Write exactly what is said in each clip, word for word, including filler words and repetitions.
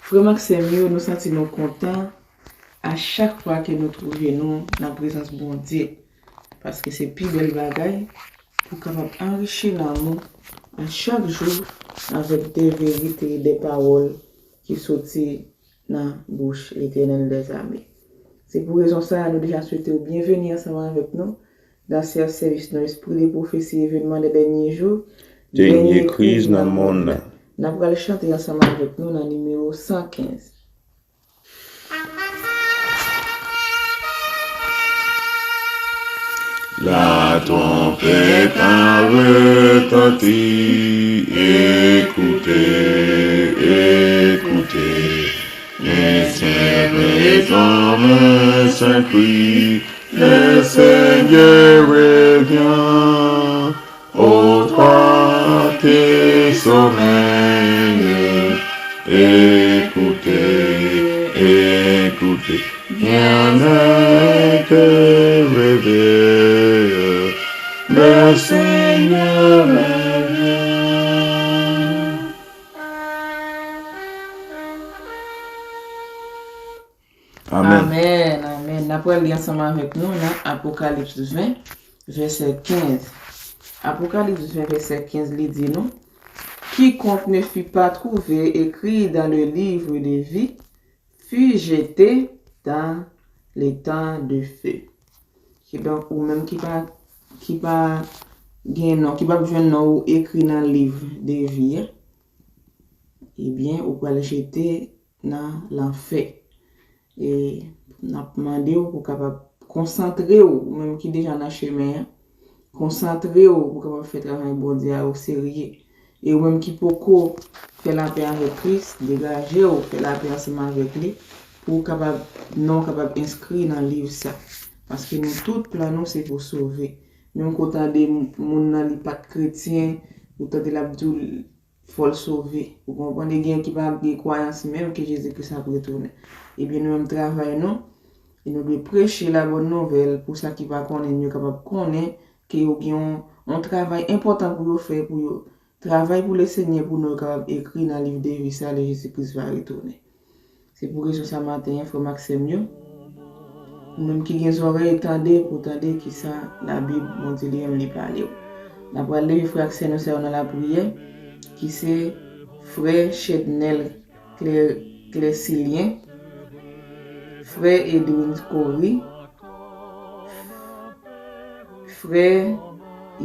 Frè m ak sè m yo, nou santi nou kontan a chak fwa ke nou twouve nou nan prezans Bondye, paske se pi bèl bagay pou kapab anrichi nanm ou a chak jou avèk de verite, de pawòl ki soti nan bouch Letènèl dèzame. Se pou rezon sa a, nou deja swete w byenveni ansanm avèk nou nan sè-, sèvis nou, Espri de Pwofesi, Evenman de Dènye Jou, Dènye Kriz nan Monn nan. N ap pral chante ansanm avèk nou nan nimewo san kenz. La trompette a retenti, écoutez, écoutez. Un sifflement, un cri, le Seigneur revient. Ô toi qui sommeilles, écoutez, écoutez, bien-aimé, te réveille, le Seigneur revient. Amèn. Amèn, amèn. N ap pral li ansanm avèk nou nan Apokalips ven, vèsè kenz. Apokalips ven, vèsè kenz, li di nou, Quiconque ne fut pas trouvé écrit dans le livre de vie fut jeté dans l'étang de feu. Kidonk, ou menm ki pa, ki pa gen non, ki p ap jwenn non ou ekri nan liv de vi a, ebyen, ou pral jete nan lanfè. E n ap mande w pou w kapab konsantre w, ou menm ki deja nan chemen an, konsantre w pou w kapab fè travay Bondye a oserye. E ou menm ki poko fè lapè avèk Kris, degaje w, fè lapè ansanm avèk li, pou w kapab, non w kapab enskri nan liv sa. Paske nou tout, plan nou se pou sove. Menm ke w tande moun nan li pa t kretyen, ou tande l ap di w fò l sove. Ou konprann? E gen ki pa gen kwayans menm ke Jezi Kris ap retounen. Ebyen, nou menm travay nou, e nou dwe preche labòn nouvèl pou sa ki pa konnen yo kapab konnen ke yo gen yon, yon travay enpòtan pou yo fè, pou yo travay pou Lesenyè, pou non yo kapab ekri nan liv de vi sa lè Jezi Kris va retounen. Se pou rezon sa maten an, frè m ak sè m yo, ou menm ki gen zòrèy, tande pou w tande kisa Labib, Bondye li menm, li pale w. N ap pral leve frè ak sè nou sa yo nan lapriyè, ki se frè Chednel Klè-, Klèsilyen, frè Edwin Cory, frè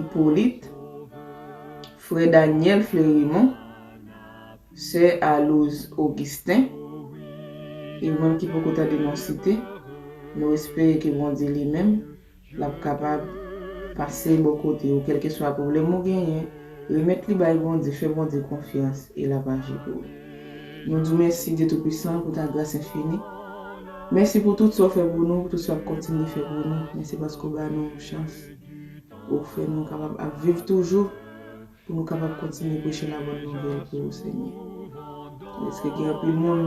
Ipolit, frè Daniel Fleurimond, sè Alouz Augustin, e ou menm ki poko tande non site, nou espere ke Bondye li menm, l ap kapab pase bò kote ou, kèlkeswa pwoblèm ou genyen, remèt li bay Bondye, fè Bondye konfyans, e l ap aji pou ou. Nou di w mèsi, Dye Toupisan, pou ta gras enfini. Mèsi pou tout sa w fè pou nou, pou tout sa w ap kontinye fè pou nou. Mèsi paske w ba nou chans. Ou fè nou kapab ap viv toujou pou nou kapab kontinye preche labòn nouvèl pou ou, Senyè. Paske gen anpil moun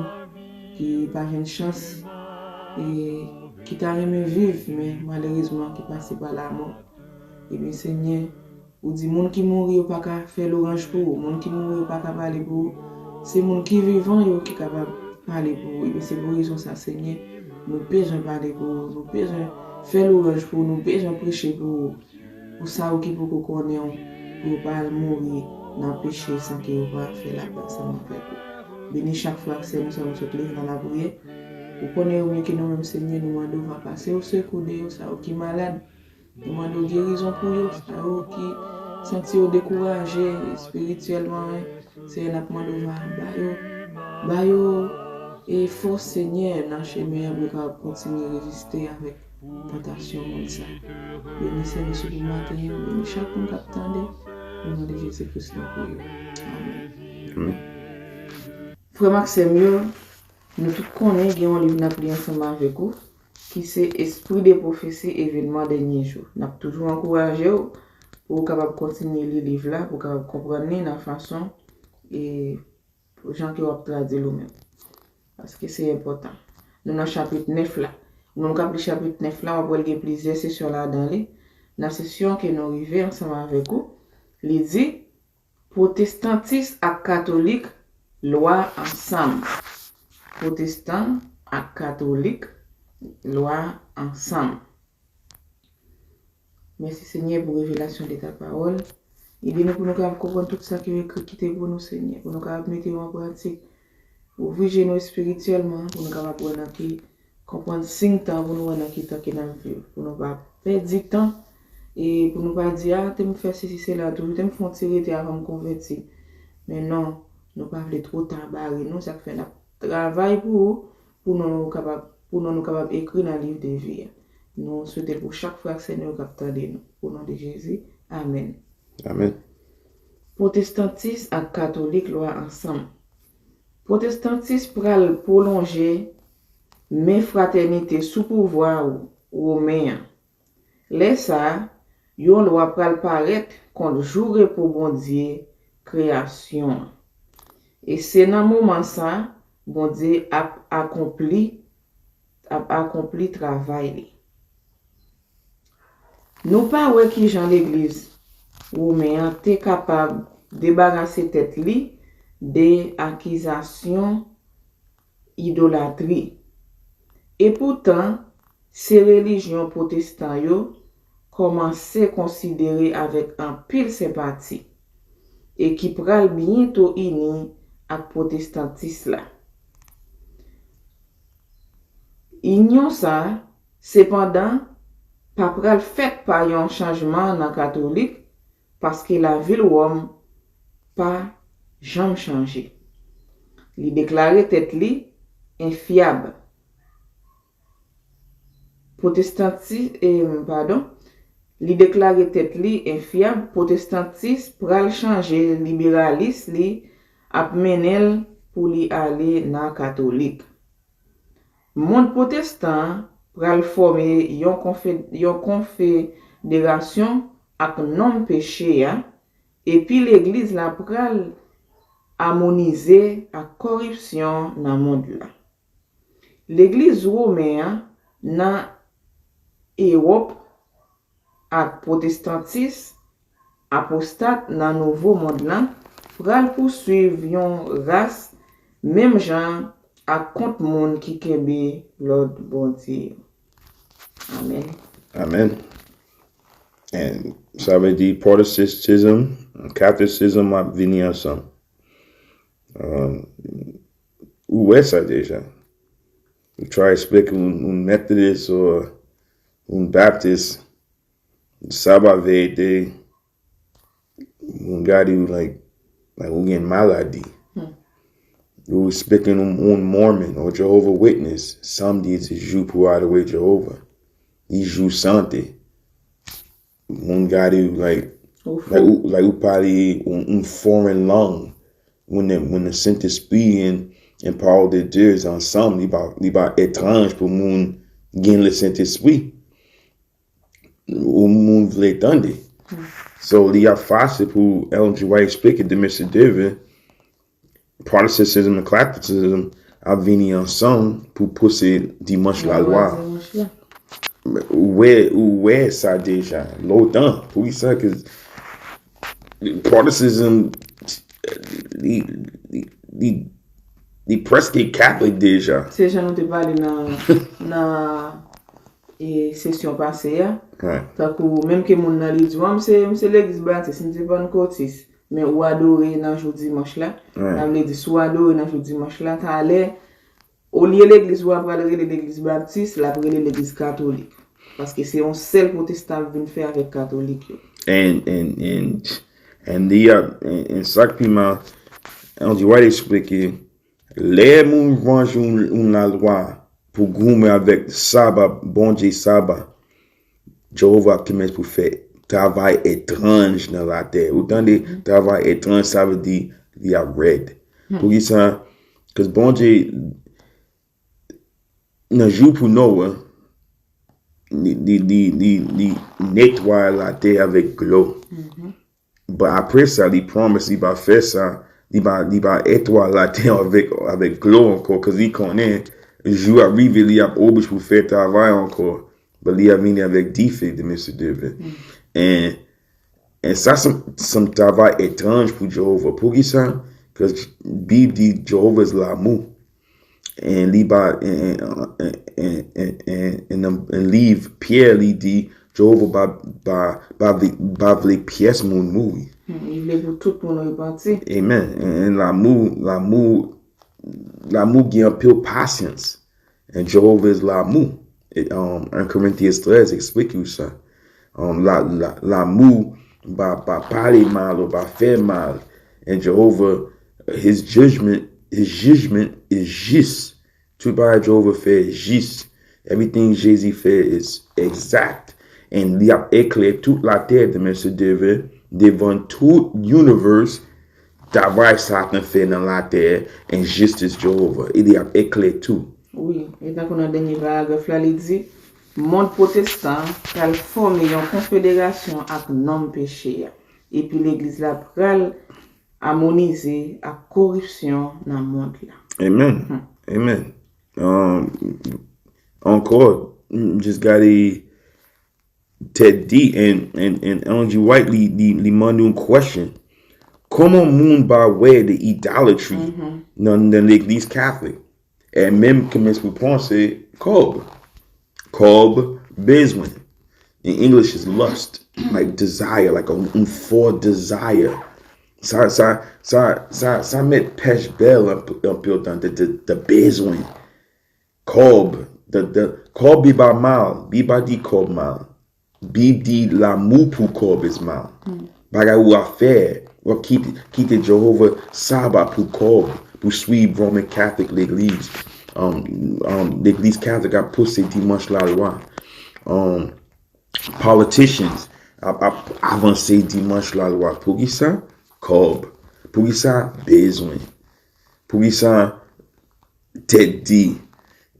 ki pa jwenn chans e ki ta renmen viv, men malerezman ki pase pa lamò. Ebyen, Senyè, ou di moun ki mouri yo pa ka fè lwanj pou ou, moun ki mouri yo pa ka pale pou ou. Se moun ki vivan yo ki kapab pale pou ou. Ebyen, se pou rezon sa, Senyè, nou bezwen pale pou ou, nou bezwen fè lwanj pou ou, nou bezwen preche pou ou. Pou sa yo ki poko konnen w, pou yo pa al mouri nan peche san ke yo pa fè lapè ansanm avèk ou. Beni chak frè ak sè nou sa nou sot leve nan lapriyè. Ou konnen yo mye ke nou menm, Senyè, nou mande w va pase o sekou de yo, sa yo ki malad. Nou mande w gerizon pou yo, sa yo ki santi yo dekouraje espirityèlman, Senyè, n ap mande w va ba yo, ba yo, e fòs, Senyè, nan chemen an pou yo kapab kontinye reziste avèk tantasyon mond sa. Beni sèvis ou pou maten an, beni chak moun k ap tande. Nan non de Jezi Kris nou priye. Amèn. Amèn. Frè m ak sè m yo, nou tout konnen gen yon liv n ap li ansanm avèk ou, ki se Esprit de prophétie, événements derniers jours. N ap toujou ankouraje w pou w kapab kontinye li liv la, pou w kapab konprann li nan fason e jan ke w ap tradui l ou menm. Paske se enpòtan. Nou nan chapit nèf la. Ou menm k ap li chapit nèf la, w ap wè l gen plizyè sesyon ladan li. Nan sesyon ke nou rive ansanm avèk ou, li di, Pwotestantis ak Katolik, lwa ansanm. Pwotestan ak Katolik, lwa ansanm. Mèsi Senyè pou revelasyon de ta pawòl. Ede nou pou nou kapab konprann tout sa ki ekri kite pou nou, Senyè, pou nou kapab mete yo an pratik. Ouvri je nou espirityèlman pou nou kapab wè nan ki, konprann siy tan pou nou wè nan ki tan ke n ap viv, pou nou pa pèdi tan, e pou nou pa di, a, te m fè sesi, sela, toujou te m fè yon ti rete avan m konvèti. Men non, nou pa vle twò ta bare nou, sa k fè n ap travay pou ou, pou non nou kapab, pou non nou kapab ekri nan liv de vi a. Nou swete l pou chak frè ak sè nou yo k ap tande nou. O non de Jezi, amèn. Amèn. Pwotestantis ak Katolik, lwa ansanm. Pwotestantis pral pwolonje men fratènite sou pouvwa women an. Lè sa a, yon lwa pral parèt kont jou repo Bondye kreyasyon an. E se nan moman sa a Bondye ap akonpli, ap akonpli travay li. Nou pa wè kijan legliz women an te kapab debarase tèt li de akizasyon idolatri. Epoutan, se relijyon pwotestan yo kòmanse konsidere avèk anpil senpati e ki pral byento ini ak pwotestantis la. Inyon sa a, sepandan, pa pral fèt pa yon chanjman nan katolik, paske lavil Wòm pa janm chanje. Li deklare tèt li enfyab. Pwotestanti-, em, padon, li deklare tèt li enfyab, pwotestantis pral chanje liberalis li ap mennen l pou li ale nan katolik. Mond pwotestan an pral fòme yon konfe-, yon konfederasyon ak nonm peche a, epi legliz la pral amonize ak kòripsyon nan mond la. Legliz women an nan Ewòp ak pwotestantis apostat nan nouvo mond lan pral pouswiv yon ras menm jan ak kont moun ki kenbe lòd Bondye yo. Amèn. Amèn. And sa vle di Protestantism, Catholicism ap vini ansanm. Um, ou wè sa deja. Ou try explike un, un Methodist ou un Baptist, Sabbath veye te, moun gade w like, like ou gen maladi. Hmm. Ou explike un, un Mormon ou Jehovah Witness, samdi se jou pou adore Jehovah. Li jou sante. Moun gade w like, like ou, like ou pale un, un foreign lang. Moun nan, moun nan Sentespri and, and pawòl de Dye ansanm, li pa, li pa etranj pou moun gen le Sentespri. Ou moun vle tande. So, li ap fasil pou Ellen G. White explike de Mister David, Protestantism and Catholicism ap vini ansanm pou pouse dimanch lalwa. Ou wè, ou wè sa deja, lontan. Poukisa? Cause Protestantism, li, li, li, li prèske Catholic deja. Se jan nou te pale nan, nan e sesyon pase a. Tankou, menm ke moun nan li di w, a, m se, m se legliz batis, m se pannkotis, men ou adore nan jou dimanch la. Sa vle di, si w adore nan jou dimanch la, talè, olye legliz ou a pral rele legliz batis, l ap rele legliz katolik. Paske se yon sèl pwotestan ap vin fè avèk katolik yo. And, and, and, and li ap, and, and sa k pi mal, Ellen G. White eksplike, lè moun ranj yon, yon lalwa pou goumen avèk Saba, Bondye Saba, Jewova ap kòmanse pou fè travay etranj nan latè. Ou tande, travay etranj, sa vle di li ap rèd. Poukisa? Cause Bondye, nan jou pou Nowa, li, li, li, li, li netwaye latè avèk dlo. But apre sa, li promise li pa fè sa, li pa, li pa etwaye latè avèk, avèk dlo ankò, cause li konnen jou ap rive, li ap oblije pou fè travay ankò, but li ap vini avèk dife de Mesye Deven. And, and sa se, se yon travay etranj pou Jewova. Poukisa? Cause Bib di Jewova is lanmou. And li ba, and, and, and, and, and, and, and, and liv Pyè, li di, Jewova pa, pa, pa vle, pa vle pyès moun mouri. Hmm, li vle pou tout moun repanti. Amen. And, and lamou, lamou, lamou gen anpil pasyans. And Jehovah is lamou. It, um, en Corinthians treize explique sa. Um, la, la, lamou pa, pa pale mal ou pa fè mal. And Jehovah, his judgment, his judgment is jis. Tout bagay Jehovah fè jis. Everything Jezi fè is exact. And li ap eklè tout latè demen se devan, devan tout universe. Travay Satan fè nan latè, and jistis Jehovah. E li ap eklè tou. Wi, e tankou nan dènye paragraf la, li di, mond pwotestan an pral fòme yon konfederasyon ak nonm peche a. Epi legliz la pral amonize ak koripsyon nan mond la. Amen. Hmm. Amen. Um, ankò, m just gade Ted D and, and, and Ellen G. White li, li, li mande yon question. Kòman moun pa wè de idolatry nan, nan legliz Catholic? E menm ke men pou panse kòb. Kòb, bezwen. In English is lust, like desire, like a, un fò desire. Sa, sa, sa, sa, sa met pèch bèl anpil tan, the, the, the bezwen. Kòb, the, the, kòb li pa mal, li pa di kòb mal. Bib di lamou pou kòb is mal. Bagay ou ap fè, ou ap kite, kite Jewova saba pou kòb, pou swiv Roman Catholic legliz. Um, um, legliz Catholic ap pouse dimanch lalwa. Um, politicians ap, ap avanse dimanch lalwa. Poukisa? Kòb. Poukisa? Bezwen. Poukisa? Ted D.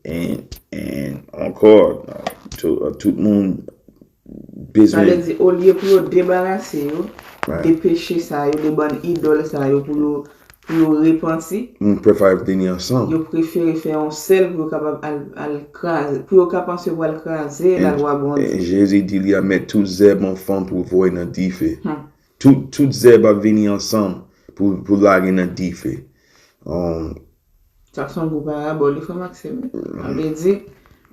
And, and ankò, tout, tout moun bezwen. Sa vle di, olye pou yo debarase yo de peche sa yo, de bann idòl sa yo, pou yo, pou yo repanti, moun prefere vini ansanm. Yo prefere fè yon sèl pou yo kapab al, al kraze, pou yo ka panse pou al kraze lalwa Bondye. Jezi di li a met tout zèb ansanm pou voye nan dife. Tout, tout zèb ap vini ansanm pou, pou lage nan dife. Um, Sa se yon gwo parabòl, wi, frè Maxime. Sa vle di,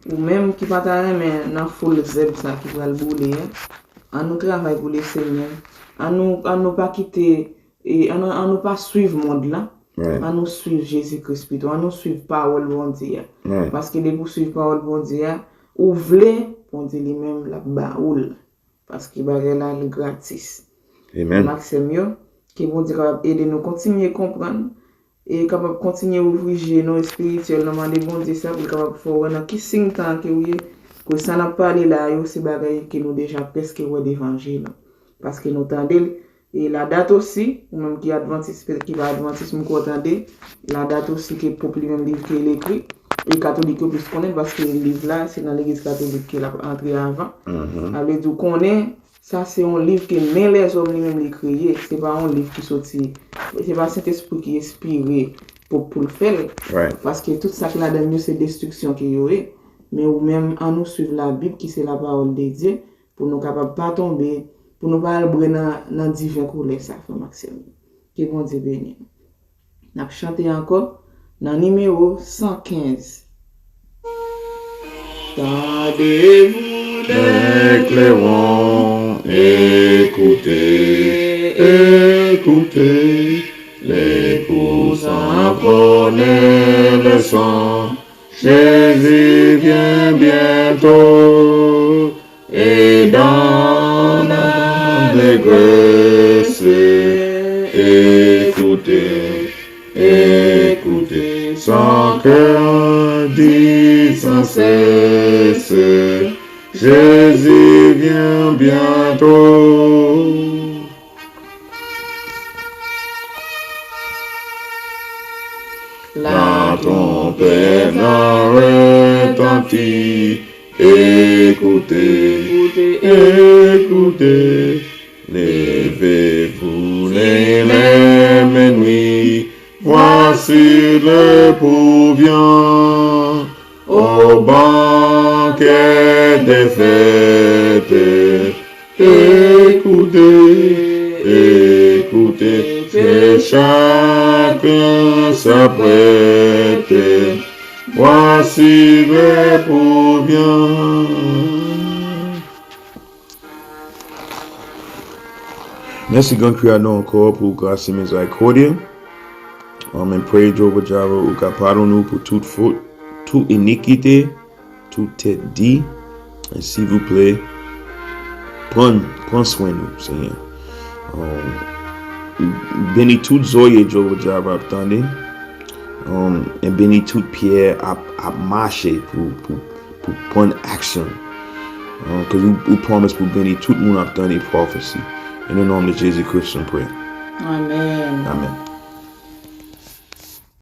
ou menm ki pa ta renmen nan foul zèb sa ki pral boule a, annou travay pou Lesenyè. Annou, annou pa kite, e, annou, annou pa swiv mond la. Annou swiv Jezi Kris pito. Annou swiv pawòl Bondye a. Paske depi w swiv pawòl Bondye a, ou vle, Bondye li menm l ap ba ou l. Paske bagay la, li gratis. Amen. Maksèm yo, ke Bondye kapab ede nou kontinye konprann e kapab kontinye ouvri je nou espirityèl nou, mande Bondye sa pou l kapab fè w wè nan ki siy tan ke w ye, ke sa n ap pale la yo, se bagay ke nou deja prèske wè devan je nou. Paske nou tande l, e ladat osi, ou menm ki advantis, petèt ki pa advantis, m kwè w tande, ladat osi ke pwòp li menm liv ke l ekri, e katolik yo plis konnen paske liv la, se nan legliz katolik ke l ap antre avan. Sa vle di w konnen, sa se yon liv ke men lèzòm li menm li kreye. Se pa yon liv ki soti, se pa Sentespri ki enspire pou, pou l fè l. Paske tout sa k ladan l yo se destriksyon ke yo ye. Men ou menm, annou swiv Labib ki se lapawòl de Dye pou nou kapab pa tonbe, pou nou pa al bre nan, nan diven koulè sa, frè Maksèm. Ke Bondye beni nou. N ap chante ankò nan nimewo san kenz. Tendez-vous les clairons, écoutez, écoutez, les courses enflammées, le sang, Jésus vient bientôt. Et dans l'âme dégraissée, écoutez, écoutez, son cœur dit sans cesse, Jésus vient bientôt. La trompette a retenti, écoutez, écoutez, levez-vous, il est minuit, voici le prouviant au banquet des fêtes. Écoutez, écoutez, que chacun s'apprête. Vwasi repwovyan. Mèsi, Gran Kreyadè, ankò pou gras e mizerikòd ou. Um, and pray, Jehovah Jireh, ou ka padone nou pou tout fot, tout inikite, tout tèt di. E silvouplè, pran, pran swen nou, Senyè. Um, beni tout zòrye Jehovah Jireh ap tande. Um, e beni tout pyè ap, ap mache pou, pou, pou pran aksyon. Um, 'cause ou, ou promise pou beni tout moun ap tande prophecy. In the name of Jesus Christ, we pray. Amen. Amen.